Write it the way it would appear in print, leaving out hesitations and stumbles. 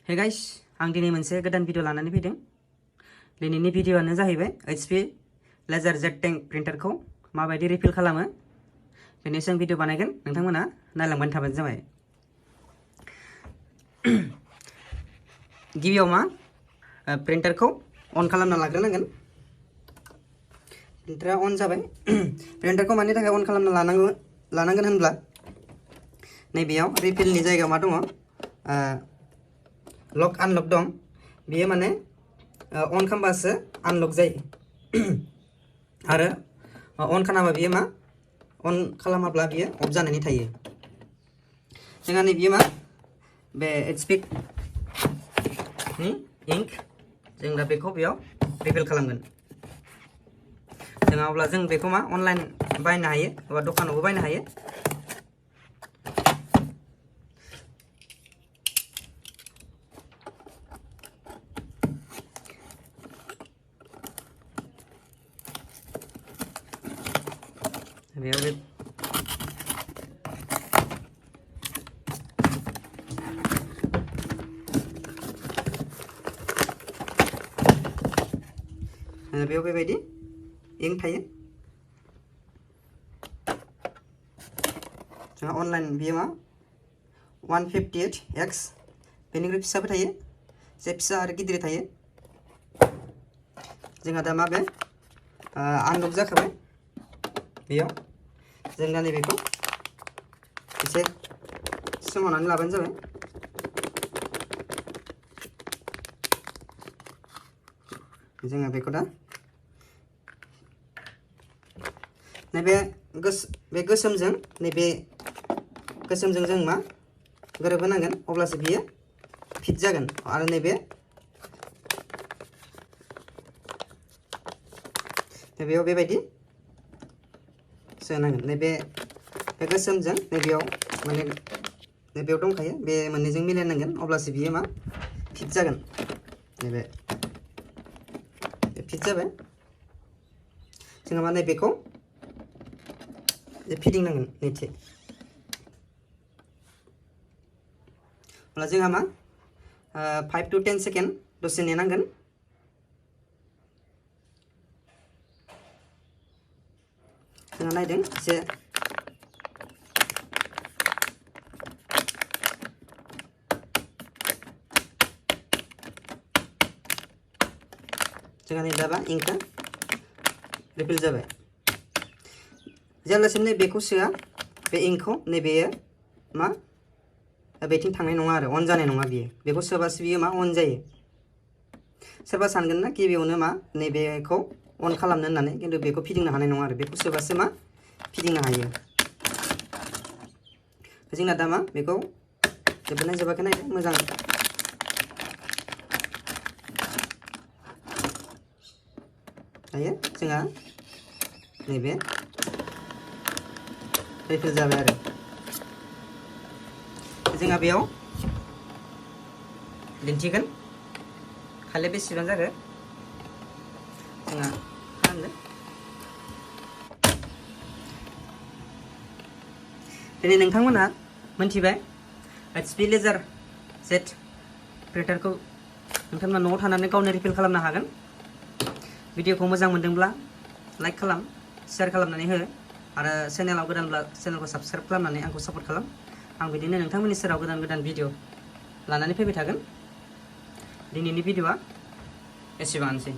Hey guys, आं दिनै मोनसे गोदान भिडिअ लानानै फैदों। दिनैनि भिडिअआनो जाहैबाय HP लेजार Z10 प्रिन्टारखौ माबायदि रिफिल खालामो बेनि सायाव भिडिअ बानायगोन। नोंथांमोना नायलांबाय थाबानो जाबाय। गिबियाव मा प्रिन्टारखौ अन खालामना लाग्रोनांगोन। प्रिन्टारा अन जाबाय। प्रिन्टारखौ मानि थाखाय अन खालामना लानांगोन होनब्ला नैबेयाव रिफिलनि जायगायाव मा दङ लक आनलक दं। बियो माने अन खालामबासो आनलक जायो आरो अन खालामाबा बियो मा अन खालामाब्ला बियो अफ जानानै थायो। जोंहा नै बियो मा बे HP नि इंक जों दा बेखौ बेयाव रिफिल खालामगोन। जोंहा अब्ला जों बेखौ मा अनलाइन बायनो हायो एबा दखानावबो बायनो हायो। बेयाव बेबायदि इंक थायो। जोंहा अनलाइन बियो मा 158X बेनिख्रुइ फिसाबो थायो, एसे फिसा आरो गिदिर थायो। जोंहा दा मा बे आनलक जाखाबाय। बेयाव जों दा नैबेखौ एसे सोमावनानै लाबानो जाबाय। जोङो बेखौ दा नैबे गोसोमजों नैबे गोसोमजों जों मा गोरोबहोनांगोन, अब्लासो बियो फिट जागोन। आरो नैबे बेयाव बेबायदि सोनांगोन। नैबे गोसोमजों नैबेयाव माने नैबेयाव दंखायो, बे मोननैजों मिलायनांगोन, अब्लासो बियो मा फिट जागोन। नैबे फिट जाबाय। जोंहा मा नैबेखौ फिदिंनांगोन नैथि। अब्ला जोंहा मा 5 to 10 सेकेन्ड दसे नेनांगोन। जोंहा नायदों एसे जोंहा नै दाबा इंकआ रिफिल जाबाय। जेब्लासिम नैबेखौ सोआ बे इंकखौ नैबेयो मा बेथिं थांनाय नङा आरो अन जानाय नङा। बियो बेखौ सोबासो बियो मा अन जायो। सोरबा सानगोन ना गिबियावनो मा नैबेखौ अन खालामनो होननानै, खिन्थु बेखौ फिदिंनो हानाय नङा आरो बेखौ सोबासो मा फिदिंनो हायो। जोंना दा मा बेखौ जोबोना जोबाखै नायदो मोजां। दायो जोंहा नैबे रिफिल जाबाय आरो जोंहा बेयाव दिन्थिगोन खालि बेसेबां जागोन। जोंहा खालामदो दिनै नोंथांमोनहा मोनथिबाय HP लेजार Z प्रिन्टारखौ नोंथांमोना न'आव थानानै गावनो रिफिल खालामनो हागोन। भिडिअखौ मोजां मोनदोंब्ला लाइक खालाम, शेयार खालामनानै हो आरो चेनेलाव गोदानब्ला चेनेलखौ साबस्क्राइब खालामनानै आंखौ सापर्ट खालाम। आं बिदिनो नोंथांमोननि सेराव गोदान गोदान भिडिअ लानानै फैबाय थागोन। दिनैनि भिडिअआ एसेबांनोसै।